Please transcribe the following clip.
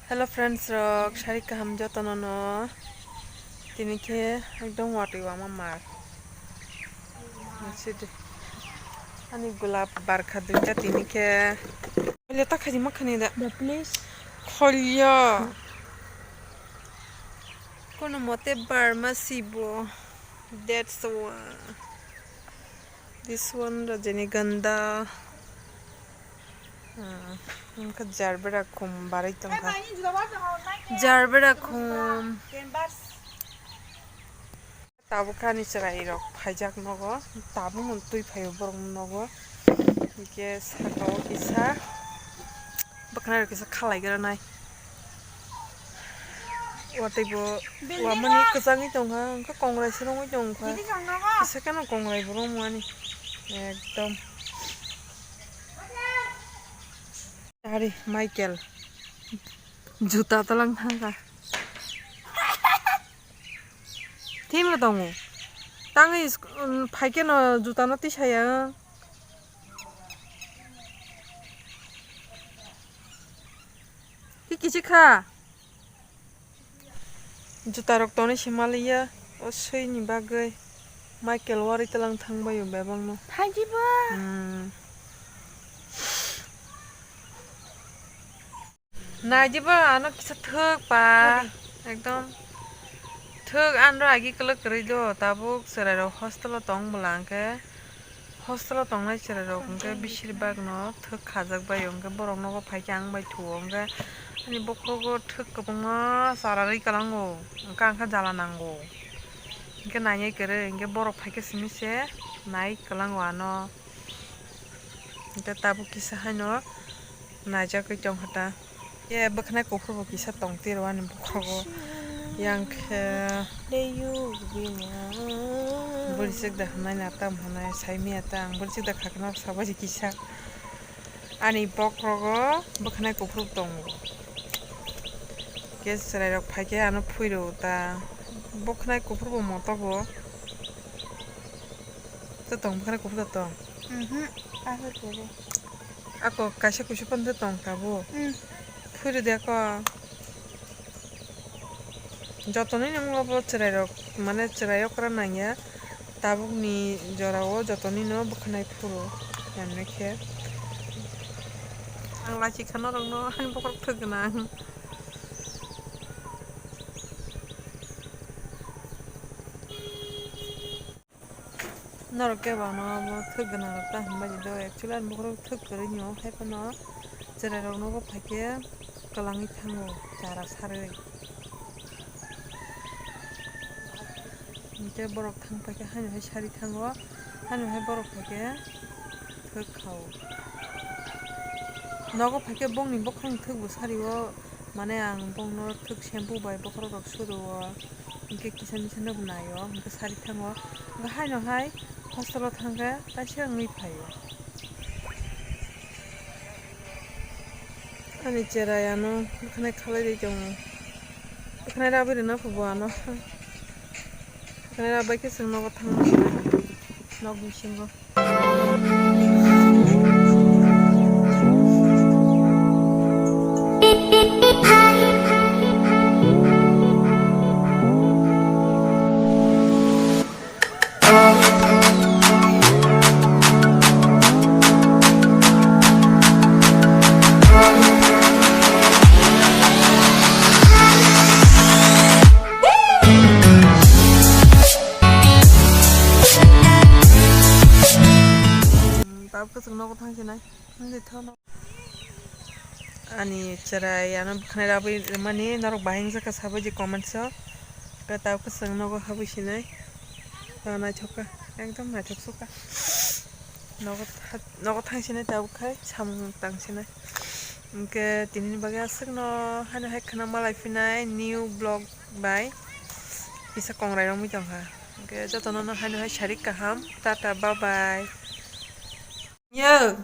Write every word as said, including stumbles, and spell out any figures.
Hello friends rok, sari kaham jotono no. Tini khe ekdom watwi wama mar. Nasi de. Ani gulab barkha duita tini khe. Kholya ta khaji ma khani da. The place. Kholya. Kono mote barma sibo. That's one. This one Rajinigandha. Ah, wngkha jarbera khum barwi tongkha. Jarbera khum. Tabuk ani chwrai rok phaijak nogo. Tabuk no twi phaio borok nogo. Hingke saka o kisa. Bwkhwnai rok kisa khalai gra nai. Watwi bo wamani kwchangwi tongkha, hwnkhe kongrai se romwi tongkha. Kisa kheno kongrai bo romwani. Ekdom. Ari Michael. Juta talang thangkha. Thimla tongo. Tangwi is-, um, phaikhe no juta no tisaya. Ki kichi kha. Juta rok toni se maliya. O swi ni bagwi. Michael wari talang thangbaio bebak no. Phaji ba. Hmm. Naidiba ano kisa thwk pa. Ekdom thwk anro agi kwlwk kwrwi do, tabuk chwrairok hostel o tong bwla hwnkhe, hostel o tongnai chwrairok hwnkhe bisir bagno thwk khajak bai o, hwnkhe borok nogo phaikhe ang bai thuo, hwnkhe ani bokhrogo thwk kwbangma chara rwi kwlango, hwnkhe ang khe jala nango, hwnkhe nainai kwrwi, hwnkhe borok phaikhe simi se nai kwlango ano. Hwnkhe tabuk kisa haino naijagwi tongkha ta. Ye bwkhanai kuphur bo kisa tong tiro ani bukhugo. Yang khe bwrwi chwk da hwnai na tam hwnai sai miya ta ang bwrwi chwk da khakhe nok sabai kisa. Ani bokrogo bwkhanai kuphur tongo. Khe chwrairok phaikhe ano phwiro ta. Bwkhanai kuphur bo motogo. To tong bwkhanai kuphur da tong. Mhm, ahur kere. Ako kaisa kusu pon de tong tabo. Hmm. Phuri de ako. Jotoni nung obo chwrai rok, mane chwrai okra nangya. Tabuk ni jora o jotoni no bwkhanai phuru. Emne khe. Ang lachi khana rok no ani bokhorok thwk gwnang. Norok kebo ano omo thwk gwnang rok ta hinmani do, actually ani bokhorok thwk kwrwi ni o, hai phano chwrai rok nogo phaikhe kwlangwi thango chara sarwi. Hwnkhe borok thang phaikhe haino hai sari thango, haino hai borok phaikhe thwk khao. Nogo phaikhe bongni bokhorok thwk bo sari o, mane ang bongno thwk shampoo bai bokhorok rok suru o. Hwnkhe kisa misa no bo nai o, hwnkhe sari thango. Hwnkhe haino hai hostel o thangkhe kaisa wngwi phaio. Ani cherai ano bwkhanai khalai ri tongo. Bwkhanai rabwi rwna phubo ano. Bwkhanai rabai khe chwng nogo thangma khe nok bisingo. Tabuk khe chwng nogo thang sinai. Ani chwrai ano bwkhanai rabwi mani norok bahai wngjakha sabai di comments o. Khe tabuk khe chwng nogo habwi sinai. Naithok kha, ekdom naithok sukha. Nogo tha-, nogo thang sinai tabuk khai samung tang sinai. Hwnkhe tini ni bagwi aswk no haino hai khna malai phinai new vlog bai kisa kongrai romwi tongkha. Hwnkhe jotono no haino hai sarik kaham. Tata, bye bye. Yo.